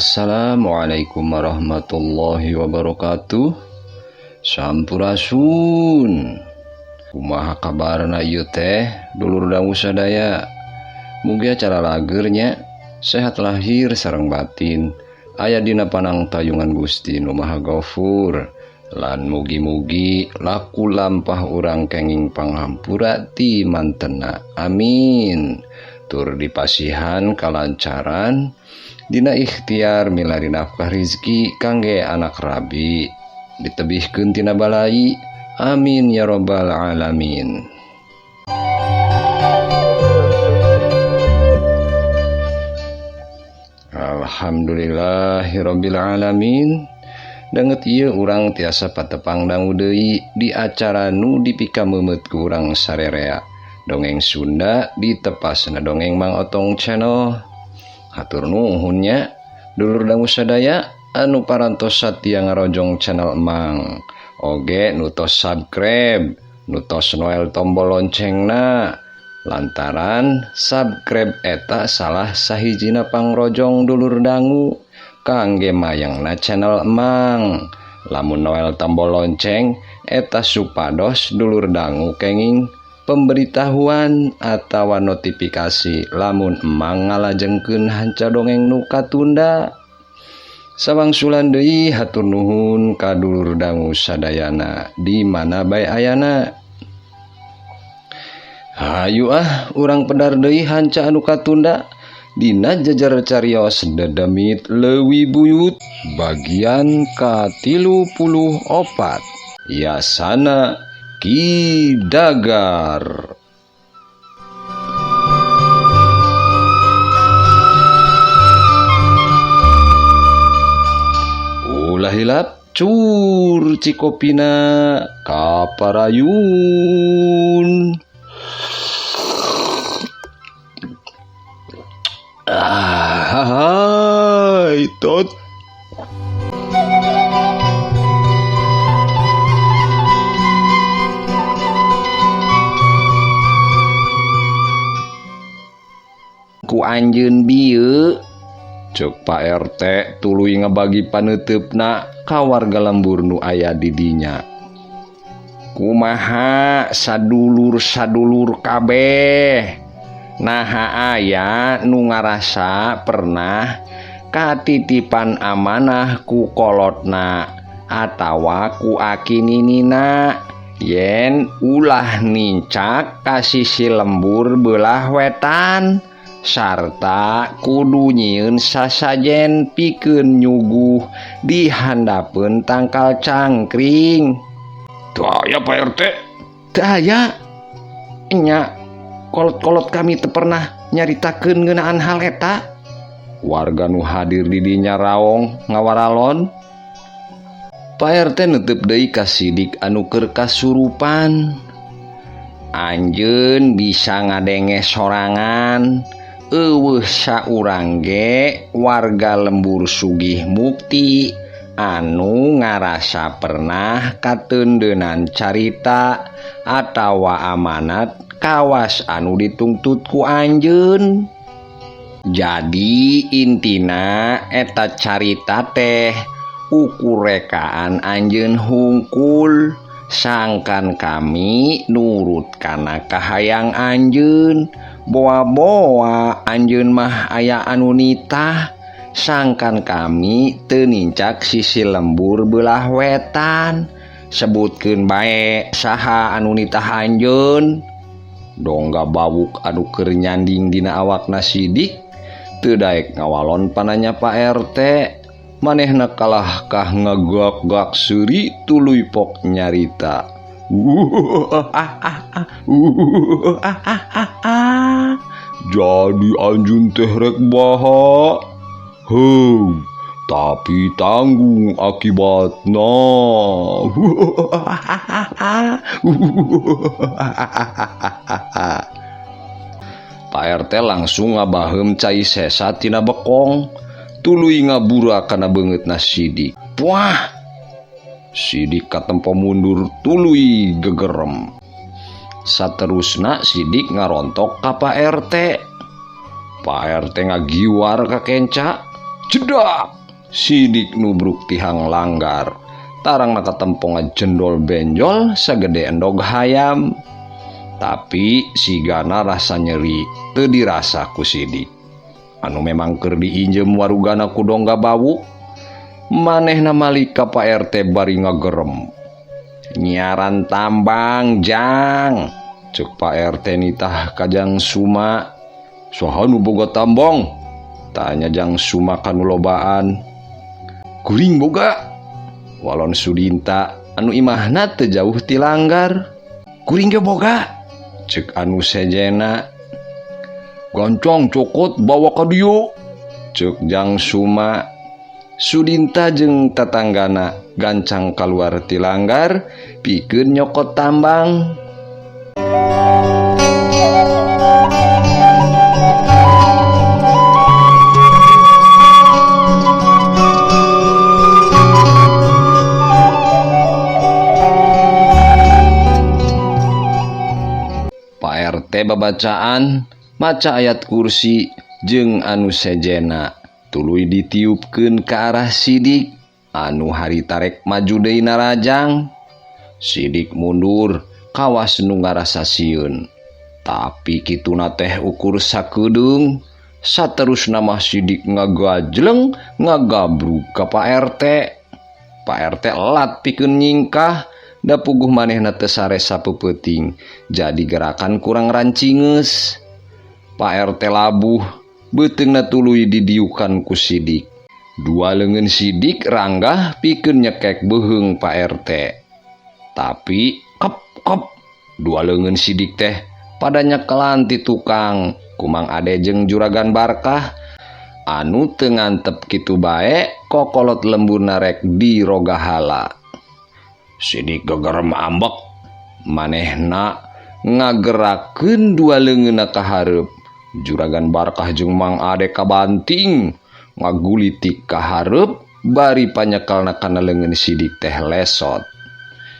Assalamualaikum warahmatullahi wabarakatuh. Sampurasun. Kumaha kabarna ieu teh dulur dangu sadaya. Mugia cara lagernya sehat lahir sareng batin. Aya dina panangtayungan Gusti Nu Maha Gafur. Lan mugi-mugi laku lampah urang kenging panghampura ti mantena. Amin. Tur dipasihan kalancaran dina ikhtiar milari nafkah rizki kangge anak rabi ditebihkeun tina balai. Amin ya rabbal alamin. Alhamdulillahirabbil alamin. Danget ieu urang tiasa patepang dangu deui di acara nu dipikameumeut ku urang sarerea. Dongeng Sunda ditepasna Dongeng Mang Otong Channel. Hatur nuhun nya dulur dangu sadaya anu parantos satia ngarojong channel Emang. Oge nu tos subscribe, nu tos noel tombol loncengna. Lantaran subscribe eta salah sahijina pangrojong dulur dangu kangge mayangna channel Emang. Lamun noel tombol lonceng eta supados dulur dangu kenging pemberitahuan atawa notifikasi lamun Emang ngalajengkeun hanca dongeng nu katunda. Sawangsulan deui hatur nuhun ka dulur dangu sadayana di mana bae ayana. Hayu ah urang pedar deui hanca anu katunda dina jajar carios dedemit leuwi buyut bagian ka-34 Yasana Ki Dagar. Ulah hilap cur cikopina kaparayun. Hai tot. Ku anjeun bieu ceuk Pak RT tuluy ngabagi paneuteup-na ka warga lembur nu aya di dinya. Kumaha sadulur-sadulur kabeh? Naha aya nu ngarasa pernah katitipan amanah ku kolotna atawa ku akininina yen ulah nincak ka sisi lembur beulah wetan sarta kudu nyieun sasajen pikeun nyuguh di handapeun tangkal cangkring. Teu aya Pak RT. Teu aya. Nya kolot-kolot kami teu pernah nyaritakeun ngeunaan hal eta. Warga nu hadir di dinya raong ngawaralon. Pak RT neuteub deui ka Sidik anu keur kasurupan. Anjeun bisa ngadenge sorangan. Eueuh saurang ge warga lembur Sugih Mukti anu ngarasa pernah kateundenan carita atawa amanat kawas anu ditungtut ku anjeun. Jadi intina eta carita teh ukur rekaan anjeun hungkul sangkan kami nurut kana kahayang anjeun. Boa-boa anjeun mah aya anu nitah sangkan kami teu nincak sisi lembur beulah wetan. Sebutkeun bae saha anu nitah anjeun. Dongga bawuk anu keur nyanding dina awakna Sidik teu daek ngawalon pananya Pak RT. Manehna kalahkah ngagak-gak seuri tuluy pok nyarita. Jadi anjeun teh rek baha. Heuh, tapi tanggung akibatna. Pak RT langsung ngabaheum cai sesa tina bekong, tuluy ngabura kana beungeutna Sidik. Wah! Sidik katempo mundur tuluy gegerem. Saterusna Sidik ngarontok ka Pak RT. Pak RT ngagiwar ka kenca. Jedak! Sidik nubruk tihang langgar. Tarang katempo ngajendol benjol sagede endog hayam. Tapi sigana rasa nyeri teu dirasa ku Sidik. Anu memang keur diinjem warugana ku dongga bawuk. Manehna malik ka Pak RT bari ngagerem. Nyiaran tambang jang. Cek Pak RT nitah ka Jang Suma. Saha nu boga tambang? Tanya Jang Suma kanu lobaan. Kuring boga. Walon Sudinta anu imahna teu jauh ti langgar. Kuring ge boga. Cek anu sejena. Gancang cokot bawa ka dieu. Cek Jang Suma. Sudinta jeung tatanggana gancang kaluar ti langgar pikeun nyokot tambang. Pak RT babacaan maca ayat kursi jeung anu sejena tuluy ditiupkeun ka arah Sidik anu harita rek maju deui narajang. Sidik mundur kawas nu ngarasa sieun. Tapi kituna teh ukur sakedeung. Saterusna mah Sidik ngagajleng ngagabrug ka Pak RT. Pak RT elat pikeun nyingkah da puguh manehna teu saresa peupeting jadi gerakan kurang rancingeus. Pak RT labuh beuteungna tuluy didiukan ku Sidik. Dua leungeun Sidik ranggah pikeun nyekek beuheung Pak RT. Tapi kep kep dua leungeun Sidik teh pada nyekelan ti tukang Kumang Ade jeung Juragan Barkah anu teu ngantep kitu bae kokolot lembur rek dirogahala. Sidik gegerem ambek manehna ngagerakeun dua leungeunna ka hareup. Juragan Barkah jeung Mang Ade kabanting ngagulitik ka hareup bari panyekelna kana leungeun Sidik teh lesot.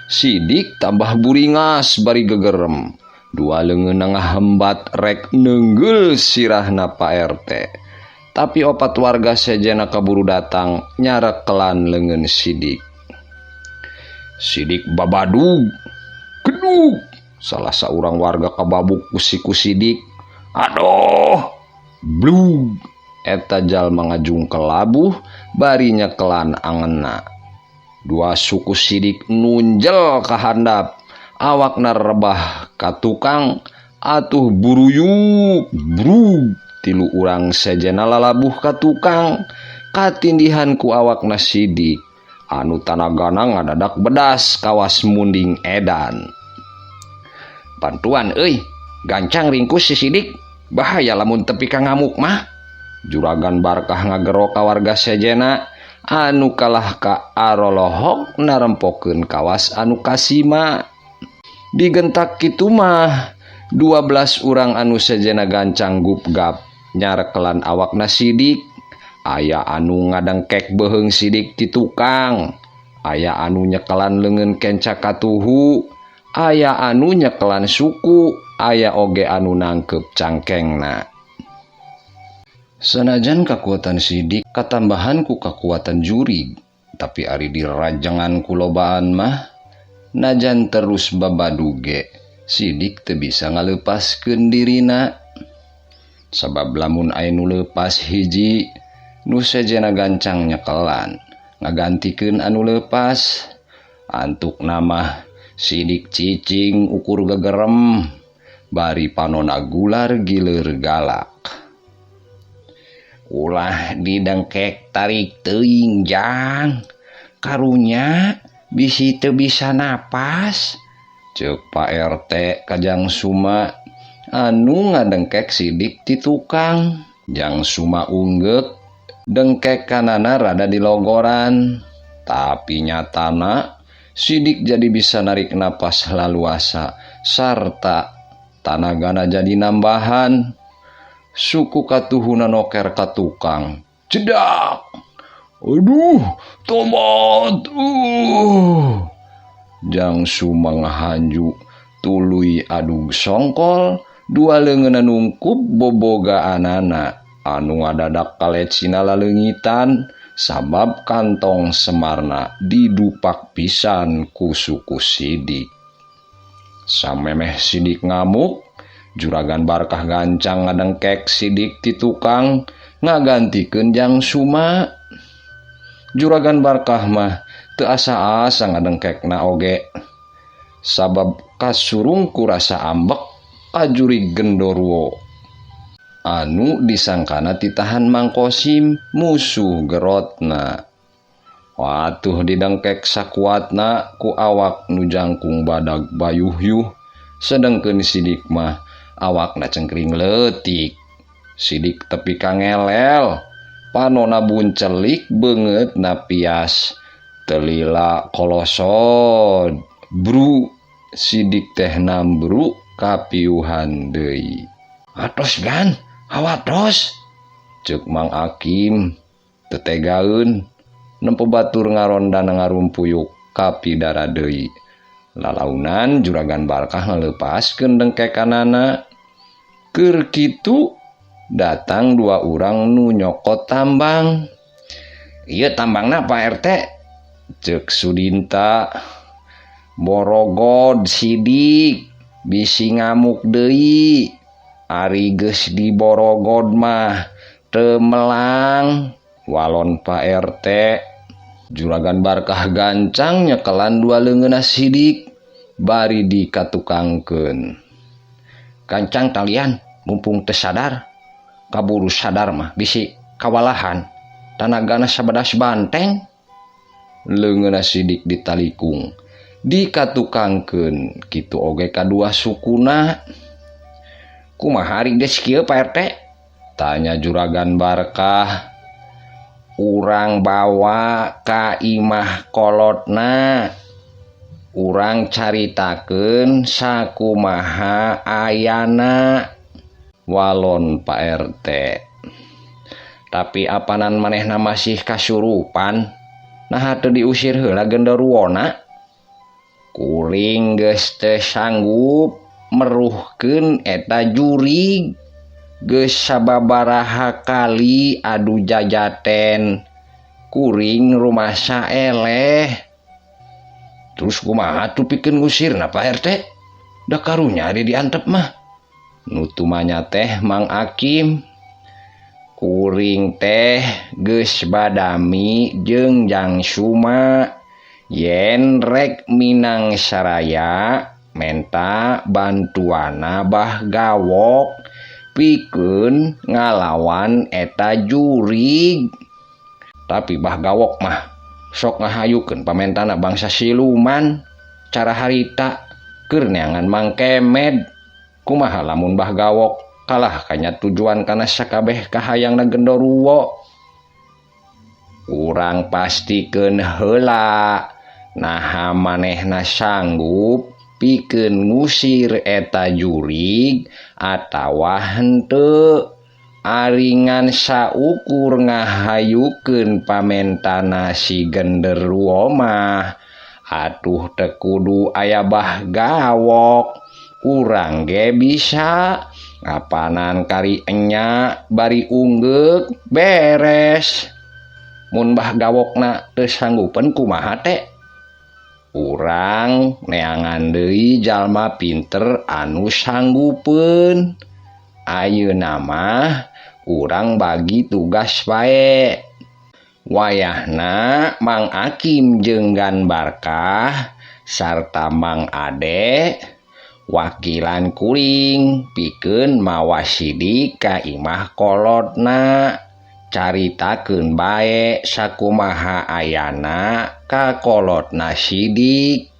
Sidik tambah buringas bari gegerem. Dua leungeunna ngahembat rek neunggul sirahna Pak RT. Tapi opat warga sejena kaburu datang nyarekelan leungeun Sidik. Sidik babadug gedug. Salah saurang warga kababuk ku siku Sidik. Aduh, blug. Eta jalma ngajung kelabuh bari nyekelan angenna. Dua suku Sidik nunjel ka handap. Awakna rebah ka tukang atuh buruyuk brug. Tilu urang sejena lalabuh ka tukang katindihan ku awakna Sidik anu tanagana ngadadak bedas kawas munding edan. Bantuan euy, gancang ringkus si Sidik, bahaya lamun tepi ka ngamuk mah. Juragan Barkah ngagero ka warga sejena anu kalah ka arolohok narempokeun kawas anu kasima. Digentak kitu mah 12 urang anu sejena gancang gupgap nyarekelan awakna Sidik. Aya anu ngadengkek beuheung Sidik ti tukang, aya anu nyekelan leungeun kenca katuhu, aya anu nyekelan suku, aya oge anu nangkep cangkengna. Sanajan kakuatan Sidik katambahan ku kakuatan jurig, tapi ari dirajengan ku lobaan mah najan terus babaduge Sidik teu bisa ngalepaskeun dirina. Sabab lamun aya nu leupas hiji nu sejena gancang nyekelan ngagantikeun anu leupas. Antukna mah Sidik cicing ukur gegerem bari panona gular gilir galak. Ulah didengkek tarik teuing jang, karunya bisi teu bisa napas. Ceuk Pak RT ka Jang Suma anu ngadengkek Sidik ti tukang. Jang Suma unggeuk dengkek kanana rada dilogoran, tapi nyatana Sidik jadi bisa narik napas laluasa sarta tanagana jadi nambahan. Suku katuhuna noker ka tukang. Jedak. Aduh, tomat. Jang Suma ngahanju tuluy adug songkol, dua leungeunna nungkup bobogaanana. Anu ngadadak kalecina laleungitan sabab kantong semarna didupak pisan ku suku Sidik. Samemeh Sidik ngamuk, Juragan Barkah gancang ngadengkek Sidik ti tukang ngagantikeun Jang Suma. Juragan Barkah mah teu asa-asa ngadengkekna oge. Sabab kasurung ku rasa ambek ka jurig Gendoruwo. Anu disangkana titahan Mang Kosim musuh gerotna. Watuh didengkek sakuatna ku awak nu jangkung badag bayuhyuh, sedengkeun Sidik mah awakna cengkring leutik. Sidik tepi ka ngelel, panona buncelik beungeutna pias, telila kolosod. Bru, Sidik teh nambru kapiuhan deui. Atos gan, hawatos, ceuk Mang Akim tetegaeun nempo batur ngarondana ngarumpuyuk kapidara deui. Lalaunan Juragan Barkah ngaleupaskeun dengkekanana. Keur kitu datang dua urang nu nyokot tambang. Ieu tambangna Pak RT, ceuk Sudinta. Borogod Sidik bisi ngamuk deui. Ari geus diborogod mah teu melang walon Pak RT. Juragan Barkah gancang nyekelan dua leungeunna Sidik bari dikatukangkeun. Gancang talian mumpung teu sadar, kaburu sadar mah bisi kawalahan, tanagana sabadas banteng. Leungeunna Sidik ditalikung, dikatukangkeun kitu oge kadua sukuna. Kumaha ari geus kieu Pak RT? Tanya Juragan Barkah. Urang bawa ka imah kolotna, urang caritakeun sakumaha ayana walon Pak RT. Tapi apanan manehna masih kasurupan, naha teu diusir heula genderuwona? Kuring geus teu sanggup meruhkeun eta jurig. Geus sababaraha kali adu jajaten kuring rumasa eleh. Terus kumaha tuh pikeun ngusirna Pak RT? Da karunya ari diantep mah. Nu tumanya teh Mang Akim. Kuring teh geus badami jeung Jang Suma yen rek Minang Saraya menta bantuana Bah Gawok pikeun ngalawan eta jurig. Tapi Bah Gawok mah sok ngahayukeun pamentana bangsa siluman cara harita keur neangan Mang Kemed. Kumaha lamun Bah Gawok kalah kanya tujuan kana sakabeh kahayangna genderuwo? Urang pastikeun heula naha manehna sanggup pikeun ngusir eta jurig atawa henteu. Aringan saukur ngahayukeun pamentana si genderuwo mah atuh teu kudu aya Bah Gawok. Urang ge bisa ngapanan kari enya bari unggeuk beres. Mun Bah Gawokna teu sanggupeun kumaha teh? Urang neangan deui jalma pinter anu sanggupeun. Ayeuna mah urang bagi tugas bae. Wayahna Mang Akim jeung Gan Barkah sarta Mang Ade wakilan kuring pikeun mawa Sidik ka imah kolotna. Caritakeun bae sakumaha ayana ka kolotna Sidik.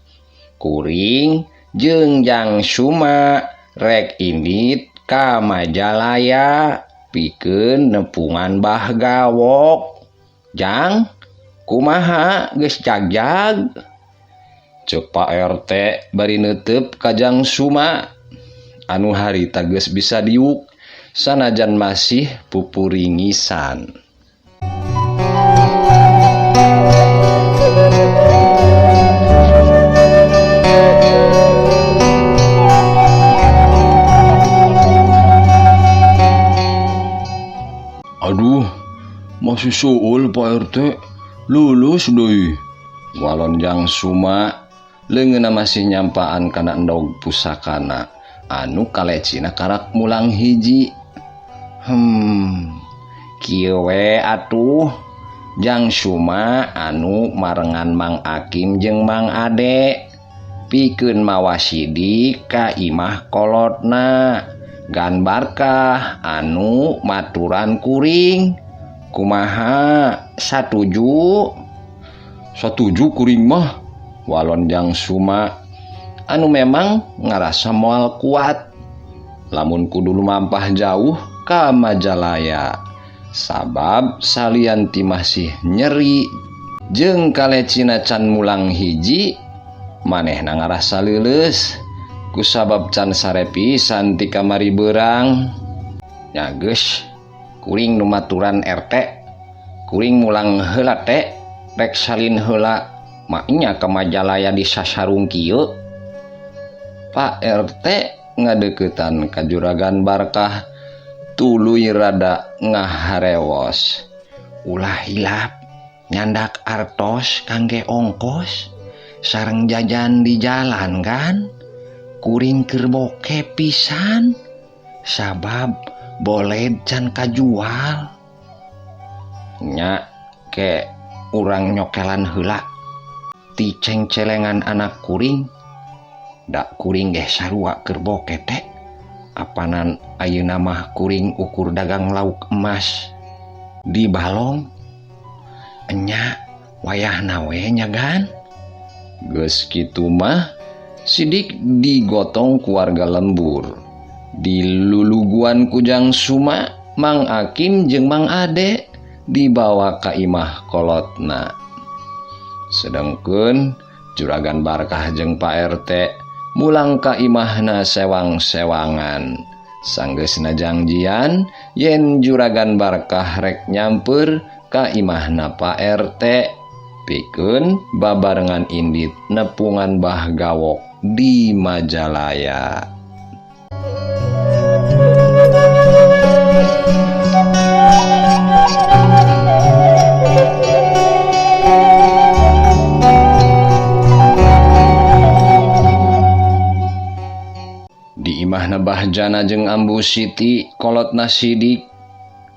Kuring jeung Jang Suma rek indit ka Majalaya pikeun nepungan Bah Gawok. Jang, kumaha geus jagjag? Ceuk Pak RT bari neuteup ka Jang Suma anu harita geus bisa diuk sanajan masih pupuringisan. Aduh, masih suul Pak RT, lulus deui. Walon Jang Suma leungeunna masih nyampaan kana endog pusakana anu kalecina karak mulang hiji. Kieu we atuh Jang Suma anu marengan Mang Akim jeung Mang Ade pikeun mawa Sidik ka imah kolotna. Gan Barkah anu maturan kuring. Kumaha satuju? Satuju kuring mah. Walon Jang Suma anu memang ngarasa moal kuat lamun kudu lumampah jauh ka Majalaya sabab salian ti masih nyeri jeung kalecina can mulang hiji manehna ngarasa leuleus kusabab can sare pisan ti kamari beurang. Nya geus kuring nu maturan RT, kuring mulang heula teh rek salin heula maknya ka Majalaya di sasarung kieu. Pak RT ngadeukeutan ka Juragan Barkah tuluy rada ngaharewos. Ulah hilap nyandak artos kangge ongkos sareng jajan di jalan kan. Kuring keur boke pisan sabab boled can kajual. Nya ke urang nyokelan heula ti cengcelengan anak kuring. Da kuring geh sarua keur boke teh. Apanan ayeuna mah kuring ukur dagang lauk emas di balong. Enya wayahna we nya gan. Geus kitu mah Sidik digotong keluarga lembur. Diluluguan ku Jang Suma, Mang Akim jeung Mang Ade dibawa ka imah kolotna. Sedengkeun Juragan Barkah jeung Pak RT mulang ka imahna sewang-sewangan. Sanggeusna jangjian yen Juragan Barkah rek nyamper ka imahna Pak RT pikeun babarengan indit nepungan Bah Gawok di Majalaya. Di imahna Bah Jana jeung Ambu Siti kolotna Sidik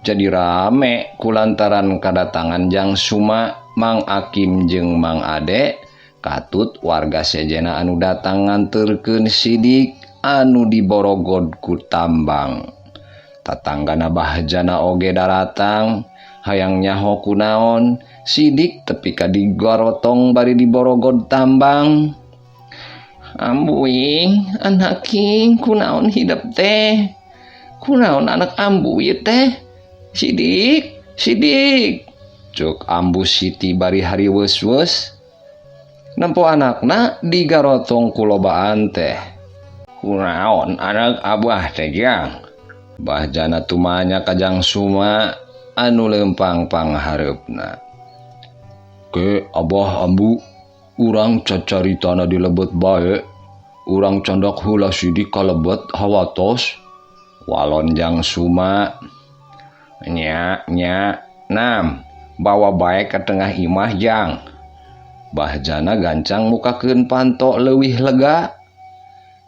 jadi rame kulantaran kadatangan Jang Suma, Mang Akim jeung Mang Ade katut warga sejena anu datang nganterkeun Sidik anu diborogod ku tambang. Tatanggana Bah Jana oge daratang hayang nyaho kunaon Sidik tepi ka digorotong bari diborogod tambang. Ambuing anaking kunaon hidep teh, kunaon anak ambu ieu teh, Sidik Sidik cuk Ambu Siti bari hariweus-weus. Nempo anakna digarotong ku lobaan teh. Kunaon anak abah teh jang? Bah Jana tumanya ka Jang Suma anu leumpang panghareupna. Ke abah ambu urang cacaritana di lebet bae. Urang candak heula Sidik kalebet hawatos. Walon Jang Suma. Nya nya nam bawa bae ka tengah imah jang. Bah Jana gancang mukakeun panto leuwih lega.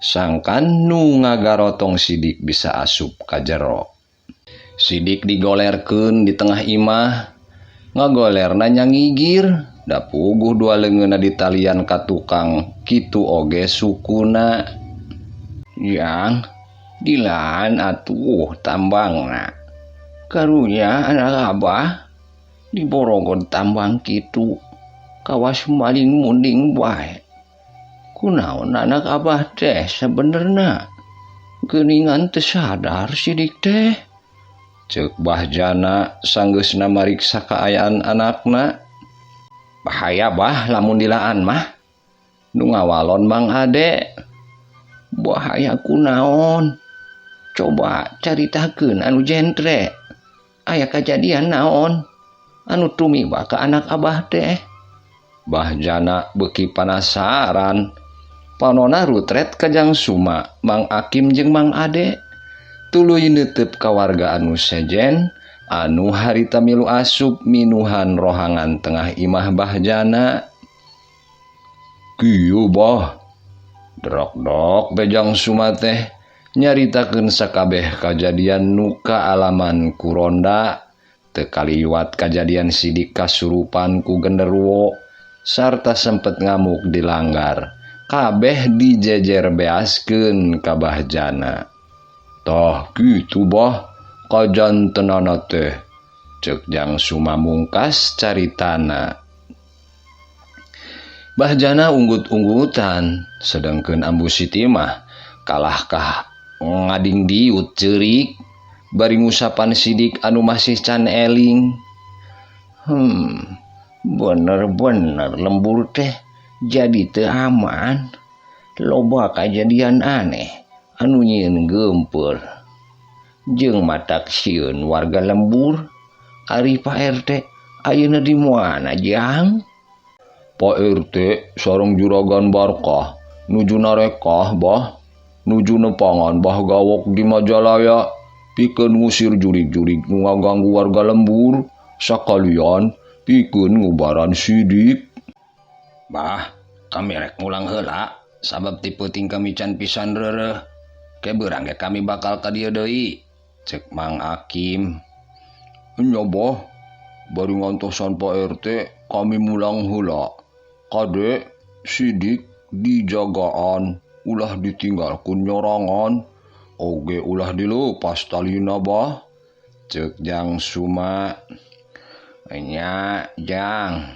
Sangkan nu ngagarotong Sidik bisa asup ka jero. Sidik digolerkeun di tengah imah. Ngagolerna nyangigir, da puguh dua leungeunna ditalian ka tukang kitu oge sukuna. Jang, dilaan atuh tambangna. Karunya anak abah diborogod tambang kitu. Kawas maling munding bae. Kunaon anak abah teh sabenerna? Geuningan teu sadar Sidik teh. Ceuk Bah Jana sanggeusna mariksa kaayaan anakna. Bahaya bah lamun dilaan mah. Nu ngawalon Mang Ade. Bahaya kunaon? Coba caritakeun anu jentre. Aya kajadian naon? Anu tumiba ka anak abah teh. Bah Jana beuki panasaran. Panona rutret ka Jang Suma, Mang Akim jeung Mang Ade. Tuluy neuteup ka warga anu sejen Anu harita milu asup minuhan rohangan tengah imah Bahjana. Kieu bah, drok-dok Bejang Suma teh nyaritakeun sakabeh kajadian nu kaalaman ku ronda, teu kaliwat kajadian Sidik kasurupan ku genderuwo sarta sempet ngamuk di langgar. Kabeh dijejer beaskeun ka Bahjana. Tah kitu bah kajantenana teh, ceuk Jang Suma mungkas caritana. Bahjana unggut-unggutan, sedengkeun Ambu Siti mah kalahkah ngading diut ceurik bari ngusapan Sidik anu masih can eling. Bener-bener lembur teh jadi teu aman. Loba kajadian aneh anu nyieun geumpeur. Jeung matak sieun warga lembur. Ari Pak RT ayeuna di mana jang? Pak RT sareng juragan Barkah nuju narekah bah, nuju nepangan Bah Gawok di Majalaya pikeun ngusir jurig-jurig nu ngaganggu warga lembur, sakalian pikeun ngubaran Sidik. Bah, kami rek ngulang heula sabab ti peuting kami can pisan reureuh. Ke beurang ge kami bakal ka dieu deui, ceuk Mang Akim. Nya bah, bari ngantosan Pak RT kami mulang heula. Kade Sidik dijagaan, ulah ditinggalkeun nyorangan, oge ulah dileupas talina bah, ceuk Jang Suma. Nya Jang,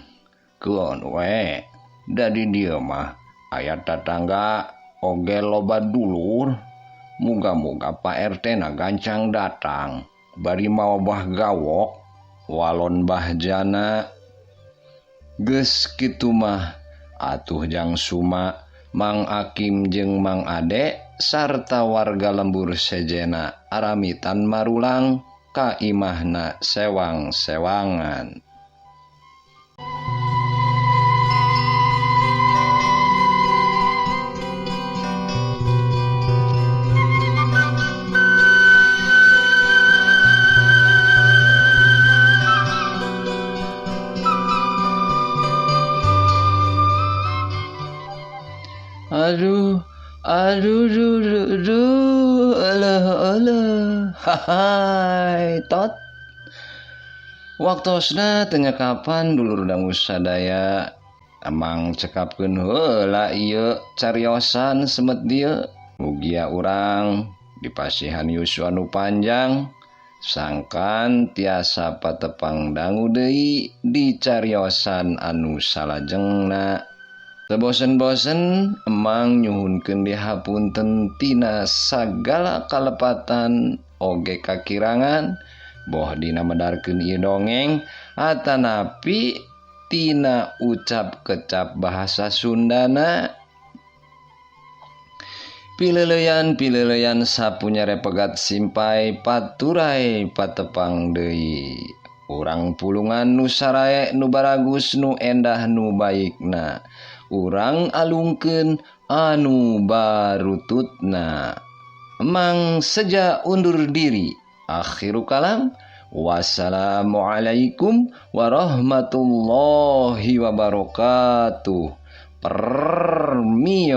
keun we, da di dieu mah aya tatangga oge loba dulur. Muga-muga Pak RT na gancang datang bari mawa Bah Gawok walon Bahjana. Geus kitu mah atuh Jang Suma, Mang Akim jeung Mang Ade sarta warga lembur sejena aramitan marulang ka imahna sewang-sewangan. Aduh, aduh, duh, duh, duh, alah, alah, hai, tot. Waktosna teu kapan dulur dangu sadaya, amang cekapkeun heula ieu cariosan semet dieu. Mugia urang dipasihan yuswa nu panjang, sangkan tiasa patepang dangu deui di cariosan anu salajengna. Teu bosen-bosen emang nyuhunkeun dihapunten tina sagala kalepatan oge kakirangan, boh dina medarkeun ieu dongeng atanapi tina ucap kecap bahasa Sundana. Pileleyan-pileleyan sapunyare pegat simpai paturai patepang deui. Urang pulungan nu sarae nu baragus nu endah nu baikna. Urang alungkeun anu barututna. Emang seja undur diri. Akhiru kalam. Wassalamualaikum warahmatullahi wabarakatuh. Permios.